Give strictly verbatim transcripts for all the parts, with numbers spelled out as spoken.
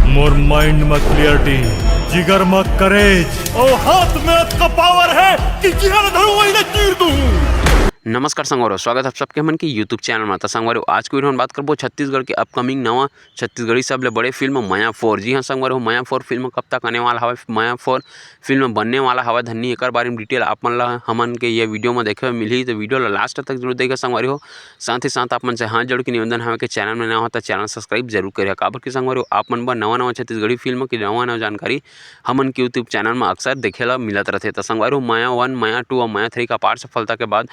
मोर mind में clarity, जिगर में करेज और हाथ में अतका पावर है कि जिहर धरू वही चीर दूं। नमस्कार संगवारी हो, स्वागत है आप सबके हमन के YouTube चैनल में। त संगवारी हो, आज के वीडियो में बात करबो छत्तीसगढ़ के अपकमिंग नवा छत्तीसगढ़ी सबले बड़े फिल्म मया फोर। जी हाँ संगवारी हो, मया फोर फिल्म कब तक आने वाला हवय, मया फोर फिल्म बनने वाला हवय धन्नी, एकर बारे में डिटेल आप मन ला हमन के ये वीडियो में देखे बर मिलही। तो वीडियो ला लास्ट तक जरूर देखे संगवारी हो। साथ ही साथ आप मन से हाथ जोड़ के निवेदन हवय कि चैनल में नवा हो त चैनल सब्सक्राइब जरूर करिहा, काबर कि संगवारी हो, आप मन बर नवा नवा छत्तीसगढ़ी फिल्म की नवा नवा जानकारी हमन के YouTube चैनल में अक्सर देखे ला मिलत रथे। त संगवारी हो, मया वन, मया टू और मया थ्री का अपार सफलता के बाद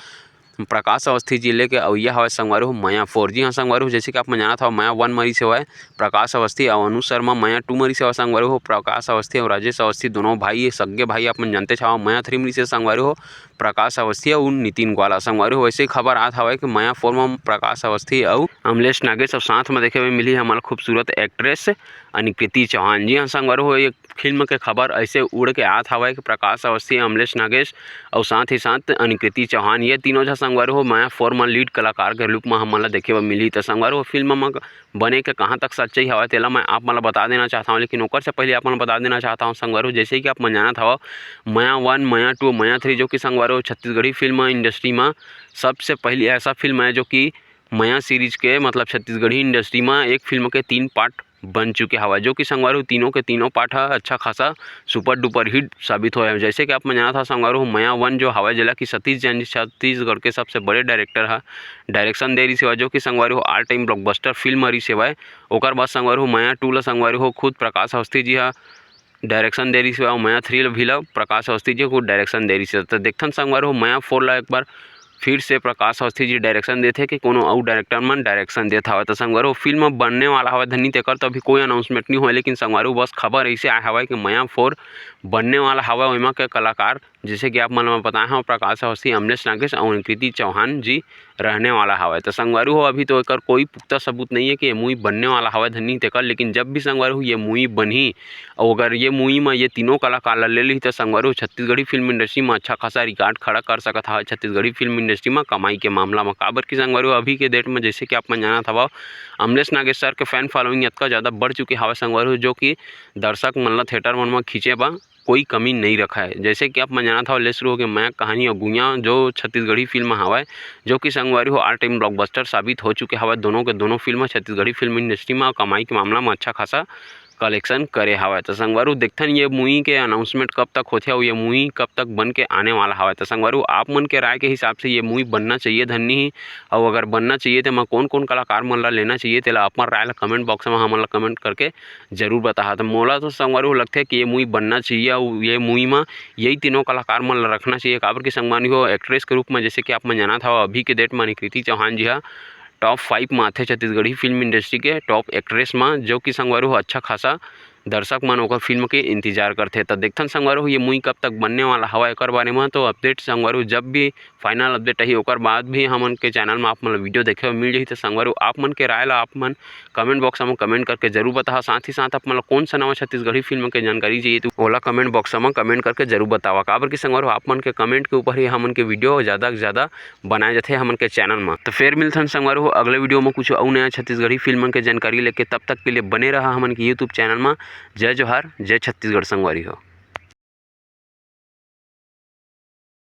प्रकाश अवस्थी जी लेके अवइया हवय संगवारी हो मया फोर। जी हाँ संगवारी हो, जैसे कि आप मन जानत हव, मया वन म रिहिस हवय प्रकाश अवस्थी और अनु शर्मा, मया टू म रिहिस हवय संगवारी हो प्रकाश अवस्थी और राजेश अवस्थी, दोनों भाई, ये सग्गे भाई आप मन जानते हव। मया थ्री म रिहिस हवय संगवारी हो प्रकाश अवस्थी और नितिन ग्वाला। संगवारी हो, वैसे ही खबर आत हवय कि मया फोर म प्रकाश अवस्थी और अमलेश नागेश और साथ में देखे बर मिलही हमन ला खूबसूरत एक्ट्रेस अनिकृति चौहान। जी हाँ संगवारी हो, ये फिल्म के खबर ऐसे उड़ के आत हवय कि प्रकाश अवस्थी, अमलेश नागेश और साथ ही साथ अनिकृति चौहान, ये तीनों झन संगवारी हो मया फोर म लीड कलाकार के रूप में हमन ला देखे बर मिलही। त संगवारी हो, फिल्म म बने के कहाँ तक सच्चाई हवय, तेला मैं आप मन ला बता देना चाहत हव, लेकिन ओकर से पहले आप मन ला बता देना चाहत हव संगवारी हो, जैसे कि आप मन जानत हव, मया वन, मया टू, मया थ्री, जो कि संगवारी हो छत्तीसगढ़ी फिल्म इंडस्ट्री में सबसे पहली ऐसा फिल्म है जो कि मया सीरीज के, मतलब छत्तीसगढ़ी इंडस्ट्री में एक फिल्म के तीन पार्ट बन चुके हवय, जो कि संगवारी हो तीनों के तीनों पार्ट ह अच्छा खासा सुपर डुपर हिट साबित होय हवय। जैसे कि आप मन जानत हव संगवारी हो, मया वन जो हवय, जेला कि सतीश जैन जी, छत्तीसगढ़ के सबसे बड़े डायरेक्टर ह डायरेक्शन दे रिहिस हवय, जो कि संगवारी हो ऑल टाइम ब्लॉकबस्टर फिल्म रिहिस हवय। ओकर बाद संगवारी हो मया टू ला संगवारी हो खुद प्रकाश अवस्थी जी ह डायरेक्शन दे रिहिस हवय, मया थ्री ला भी ला प्रकाश अवस्थी जी ह खुद डायरेक्शन दे रिहिस हवय। त देखथन संगवारी हो, मया फोर ला एक बार फिर से प्रकाश अवस्थी जी डायरेक्शन देथे कि कोनो अउ डायरेक्टर मन डायरेक्शन देत हवय। त संगवारी हो, फिल्म बनने वाला हवय धन्नी, तेकर तो अभी कोई अनाउंसमेंट नहीं होय, लेकिन संगवारी हो, बस खबर ऐसे आय हवय कि मया फोर बनने वाला हवय। ओमा के कलाकार, जैसे कि आप मन ल मैं बताए हव, प्रकाश अवस्थी, अमलेश नागेश और कृति चौहान जी रहने वाला हवय। त संगवारी हो, अभी तो एकर कोई पुख्ता सबूत नहीं है कि ये मूवी बनने वाला हवय धन्नी तेकर, लेकिन जब भी संगवारी हो ये मूवी बनही और अगर ये मूवी म ये तीनों कलाकार ला ले लिही, त संगवारी हो छत्तीसगढ़ी फिल्म इंडस्ट्री म अच्छा खासा रिकॉर्ड खड़ा कर सकत हवय, छत्तीसगढ़ी फिल्म इंडस्ट्री म कमाई के मामला म। काबर कि संगवारी हो, अभी के डेट म, जैसे कि आप मन जानत हवव, अमलेश नागेश सर के फैन फॉलोइंग अतका ज़्यादा बढ़ चुके हवय संगवारी हो, जो कि दर्शक मन ला थिएटर मन म खींचे बर कोई कमी नहीं रखा है। जैसे कि आप मन जानत हव, ले शुरू होके मया कहानी और गुइया जो छत्तीसगढ़ी फिल्म हवय, जो कि संगवारी हो ऑल टाइम ब्लॉकबस्टर साबित हो चुके हवय। दोनों के दोनों फिल्म छत्तीसगढ़ी फिल्म इंडस्ट्री म कमाई के मामला म अच्छा खासा कलेक्शन करे हवय। त संगवारी हो, देखथन ये मूवी के अनाउंसमेंट कब तक होथे और ये मूवी कब तक बन के आने वाला हवय। त संगवारी हो, आप मन के राय के हिसाब से ये मूवी बनना चाहिए धन्नी ही, और अगर बनना चाहिए, त एमा कौन कौन कलाकार मन ला लेना चाहिए, तेला अपन राय ला कमेंट बॉक्स म हमन ला कमेंट करके जरूर बताहा। त मोला तो संगवारी हो लगथे कि ये मूवी बनना चाहिए, और ये मूवी म यही तीनों कलाकार मन ला रखना चाहिए। काबर कि संगवारी हो, एक्ट्रेस के रूप में, जैसे कि आप मन जानत हव, अभी के डेट में कृति चौहान जी हा टॉप फाइव में आथे छत्तीसगढ़ी फिल्म इंडस्ट्री के टॉप एक्ट्रेस में, जो कि संगवारी हो अच्छा खासा दर्शक मन ओकर फिल्म के इंतजार करथे। त देखथन संगवारी हो, ये मूवी कब तक बनने वाला हवा, एकर बारे में तो अपडेट संगवारी हो जब भी फाइनल अपडेट आही, ओकर बाद भी हमन के चैनल में आप मन ला वीडियो देखे बर मिल जाही। त संगवारी हो, आप मन के राय ला आप मन कमेंट बॉक्स में कमेंट करके जरूर बताहा। साथ ही साथ आप मन ला कौन सा नवा छत्तीसगढ़ी फिल्म के जानकारी चाहिए, तो ओला कमेंट बॉक्स में कमेंट करके जरूर बतावा। काबर कि संगवारी हो, आप मन के कमेंट के ऊपर ही हमन के वीडियो ज़्यादा से ज़्यादा बनाए जाथे हमन के चैनल में। तो फिर मिलथन संगवारी हो अगले वीडियो में कुछ अउ नया छत्तीसगढ़ी फिल्म के जानकारी लेके। तब तक के लिए बने रहा हमन के YouTube चैनल में। जय जोहार, जय छत्तीसगढ़ संगवारी हो।